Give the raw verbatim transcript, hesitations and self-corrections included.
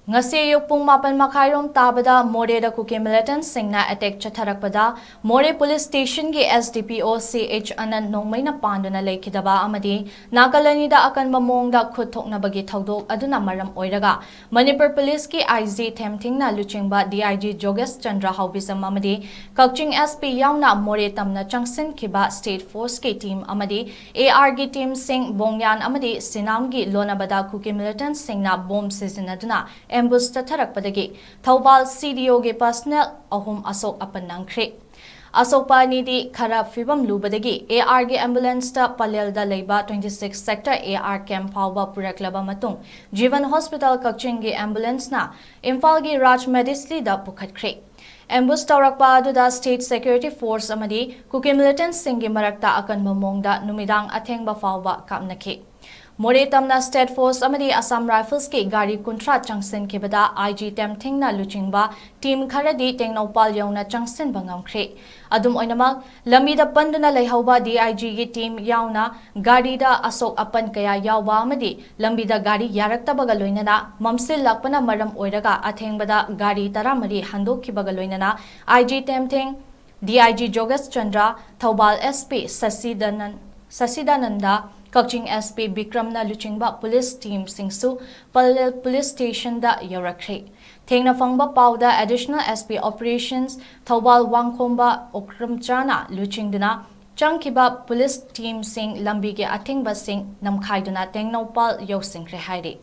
ꯉꯁꯤ ꯑꯌꯨꯛ ꯄꯨꯡ ꯃꯥꯄꯟ ꯃꯈꯥꯏꯔꯣꯝ ꯇꯥꯕꯗ ꯃꯣꯔꯦꯗ ꯀꯨꯀꯤ ꯃꯤꯂꯤꯇꯦꯟꯠꯁꯤꯡꯅ ꯑꯦꯇꯦꯛ ꯆꯠꯊꯔꯛꯄꯗ ꯃꯣꯔꯦ ꯄꯨꯂꯤꯁ ꯁ꯭ꯇꯦꯁꯟꯒꯤ S D P O C H ꯑꯅꯟ ꯅꯣꯡꯃꯩꯅ ꯄꯥꯟꯗꯨꯅ ꯂꯩꯈꯤꯗꯕ ꯑꯃꯗꯤ ꯅꯥꯀꯜ ꯑꯅꯤꯗ ꯑꯀꯟꯕ ꯃꯑꯣꯡꯗ ꯈꯨꯠ ꯊꯣꯛꯅꯕꯒꯤ ꯊꯧꯗꯣꯛ ꯑꯗꯨꯅ ꯃꯔꯝ ꯑꯣꯏꯔꯒ ꯃꯅꯤꯄꯨꯔ ꯄꯨꯂꯤꯁꯀꯤ I G ꯊꯦꯝꯊꯤꯡꯅ ꯂꯨꯆꯤꯡꯕ D I G ꯖꯣꯒꯦꯁ ꯆꯟꯗ꯭ꯔ ꯍꯥꯎꯕꯤꯖꯝ ꯑꯃꯗꯤ ꯀꯛꯆꯤꯡ S P ꯌꯥꯎꯅ ꯃꯣꯔꯦ ꯇꯝꯅ ꯆꯪꯁꯤꯟꯈꯤꯕ ꯁ꯭ꯇꯦꯠ ꯐꯣꯔꯁꯀꯤ ꯇꯤꯝ ꯑꯃꯗꯤ A R ꯒꯤ ꯇꯤꯝꯁꯤꯡ ꯕꯣꯡꯌꯥꯟ ꯑꯃꯗꯤ ꯁꯤꯅꯥꯝꯒꯤ ꯂꯣꯟꯅꯕꯗ ꯀꯨꯀꯤ ꯃꯤꯂꯤꯇꯦꯟꯠꯁꯤꯡꯅ ꯕꯣꯝ ꯁꯤꯖꯤꯟꯅꯗꯨꯅ ꯑꯦꯝꯕꯨꯁ ꯆꯠꯊꯔꯛꯄꯗꯒꯤ ꯊꯧꯕꯥꯜ C D O ꯒꯤ ꯄꯔꯁꯅꯦꯜ ꯑꯍꯨꯝ ꯑꯁꯣꯛ ꯑꯄꯟ ꯅꯪꯈ꯭ꯔꯦ꯫ ꯑꯁꯣꯛꯄ ꯑꯅꯤꯗꯤ ꯈꯔ ꯐꯤꯕꯝ ꯂꯨꯕꯗꯒꯤ A R ꯒꯤ ꯑꯦꯝꯕꯨꯂꯦꯟꯁꯇ ꯄꯂꯦꯜꯗ ꯂꯩꯕ twenty six sector A R camp ꯐꯥꯎꯕ ꯄꯨꯔꯛꯂꯕ ꯃꯇꯨꯡ ꯖꯤꯕꯟ ꯍꯣꯁꯄꯤꯇꯥꯜ ꯀꯛꯆꯤꯡꯒꯤ ꯑꯦꯝꯕꯨꯂꯦꯟꯁꯅ ꯏꯝꯐꯥꯜꯒꯤ ꯔꯥꯖ ꯃꯦꯗꯤꯁꯂꯤꯗ ꯄꯨꯈꯠꯈ꯭ꯔꯦ꯫ ꯑꯦꯝꯕꯨꯁ ꯇꯧꯔꯛꯄ ꯑꯗꯨꯗ ꯁ꯭ꯇꯦꯠ ꯁꯦꯀ꯭ꯌꯨꯔꯤꯇꯤ ꯐꯣꯔꯁ ꯑꯃꯗꯤ ꯀꯨꯀꯤ ꯃꯤꯂꯤꯇꯦꯟꯠꯁꯤꯡꯒꯤ ꯃꯔꯛꯇ ꯑꯀꯟꯕ ꯃꯑꯣꯡꯗ ꯅꯨꯃꯤꯗꯥꯡ ꯑꯊꯦꯡꯕ ꯐꯥꯎꯕ ꯀꯥꯞꯅꯈꯤ꯫ ꯃꯣꯔꯦ ꯇꯝꯅ ꯁ꯭ꯇꯦꯠ ꯐꯣꯔꯁ ꯑꯃꯗꯤ ꯑꯁꯥꯝ ꯔꯥꯏꯐꯜꯁꯀꯤ ꯒꯥꯔꯤ ꯀꯨꯟꯊ꯭ꯔꯥ ꯆꯪꯁꯤꯟꯈꯤꯕꯗ I G ꯇꯦꯝꯊꯤꯡꯅ ꯂꯨꯆꯤꯡꯕ ꯇꯤꯝ ꯈꯔꯗꯤ ꯇꯦꯡꯅꯧꯄꯥꯜ ꯌꯧꯅ ꯆꯪꯁꯤꯟꯕ ꯉꯝꯈ꯭ꯔꯦ꯫ ꯑꯗꯨꯝ ꯑꯣꯏꯅꯃꯛ, ꯂꯝꯕꯤꯗ ꯄꯟꯗꯨꯅ ꯂꯩꯍꯧꯕ D I G ꯒꯤ ꯇꯤꯝ ꯌꯥꯎꯅ ꯒꯥꯔꯤꯗ ꯑꯁꯣꯛ ꯑꯄꯟ ꯀꯌꯥ ꯌꯥꯎꯕ ꯑꯃꯗꯤ ꯂꯝꯕꯤꯗ ꯒꯥꯔꯤ ꯌꯥꯔꯛꯇꯕꯒ ꯂꯣꯏꯅꯅ ꯃꯝꯁꯤꯜꯂꯛꯄꯅ ꯃꯔꯝ ꯑꯣꯏꯔꯒ ꯑꯊꯦꯡꯕꯗ ꯒꯥꯔꯤ ꯇꯔꯥꯃꯔꯤ ꯍꯟꯗꯣꯛꯈꯤꯕꯒ ꯂꯣꯏꯅꯅ I G ꯇꯦꯝꯊꯤꯡ, D I G ꯖꯣꯒꯦꯁ Chandra, Thoubal S P ꯁꯁꯤꯗꯅꯟ-, ꯁꯁꯤꯗꯥꯅꯟꯗ, Kakching S P ꯕꯤꯀ꯭ꯔꯝꯅ ꯂꯨꯆꯤꯡꯕ ꯄꯨꯂꯤꯁ ꯇꯤꯝꯁꯤꯡꯁꯨ ꯄꯂꯦꯜ ꯄꯨꯂꯤꯁ ꯁ꯭ꯇꯦꯁꯟꯗ ꯌꯧꯔꯛꯈ꯭ꯔꯦ꯫ ꯊꯦꯡꯅ ꯐꯪꯕ ꯄꯥꯎꯗ Additional S P Operations Thoubal ꯋꯥꯡꯈꯣꯝꯕ ꯑꯣꯀ꯭ꯔꯝꯆꯥꯅ ꯂꯨꯆꯤꯡꯗꯨꯅ ꯆꯪꯈꯤꯕ ꯄꯨꯂꯤꯁ ꯇꯤꯝꯁꯤꯡ ꯂꯝꯕꯤꯒꯤ ꯑꯊꯤꯡꯕꯁꯤꯡ ꯅꯝꯈꯥꯏꯗꯨꯅ ꯇꯦꯡꯅꯧꯄꯥꯜ ꯌꯧꯁꯤꯟꯈ꯭ꯔꯦ ꯍꯥꯏꯔꯤ꯫